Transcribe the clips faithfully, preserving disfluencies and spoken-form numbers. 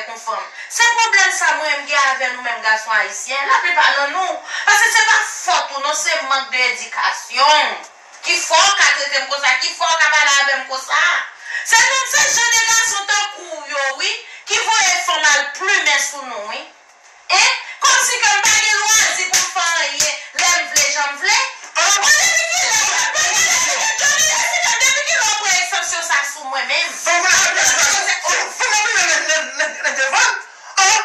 Yon fanm. Se pwoblèm sa mwen menm gen avè nou menm gason ayisyen, laplipa nan nou. Paske se pa fòt ou non, se mank de edikasyon w ki fè w ka trete m konsa, ki fè w ka pale avè m konsa. Se nou, se jan de gason tankou w yo, wi, ki voye fanm al plimen sou nou, wi. Hein? Kòmsi ke m pa gen lwazi pou m fè anyen lè m vle, jan m vle. Mwen depi kilè, mwen depi kilè, depi kilè w pran egzanp sa sou mwen menm? Fanm nan ap pase, fanm nan ap pase nan, nan, nan, nan devan. An,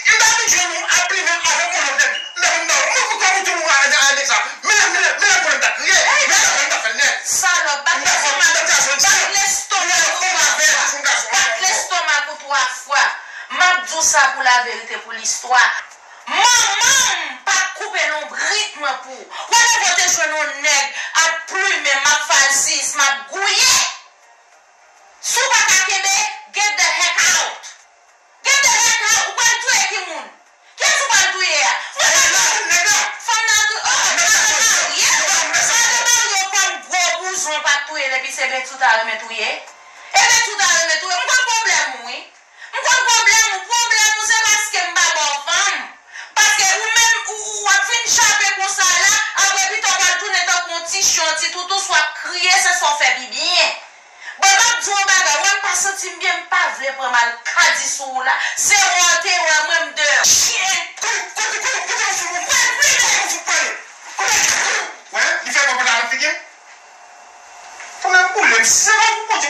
m ta vin jwenn ou ap plimen avèk yon lòt nèg. M ta vin ba ou, mwen, kòm ou tou moun a, a, a nèg sa. Men, men, men, men, konnen m ta kriye. Men, men, men, m ta fè l nèt. Salòp, bat lestomak ou twa fwa. Bat lestomak ou twa fwa. M ap di w sa pou laverite, pou listwa. Manman m pa t koupe lonbrit mwen pou ou. Wè lè w te jwenn yon nèg ap plimen m, ap fè l sis, m ap gouye. Si w pa ka kenbe, get the heck out. Get the heck out. Ou pral touye ki moun? Kiyès ou pral touye a? Fanm nan tou, oh, madan marye. Madan marye w kòm gwo bouzon pa t touye l epi se Bentchou ta renmen touye. E Bentchou ta renmen touye. M konn pwoblèm ou, wi. M konn pwoblèm ou. Pwoblèm ou se paske m pa ba w fanm. Paske ou menm, ou, ou, w ap fin chape konsa la, apre pita w pral tounen tankou yon ti chen, yon ti toutou, swa w ap kriye, se sa w fè pi byen. Bon, m ap di w yon bagay, wè m pa santi m byen, m pa vle pran mal kadi sou ou la. Se wè w te wè mwen, m deyò. Chen! Kote, kote, kote, kote w fout mwen? Mwen vle. Kote w fout pale? Kote w fout? Wè, li fè pòpòt la nan figi m. Fanm nan boule m. Si se pa pou Bondye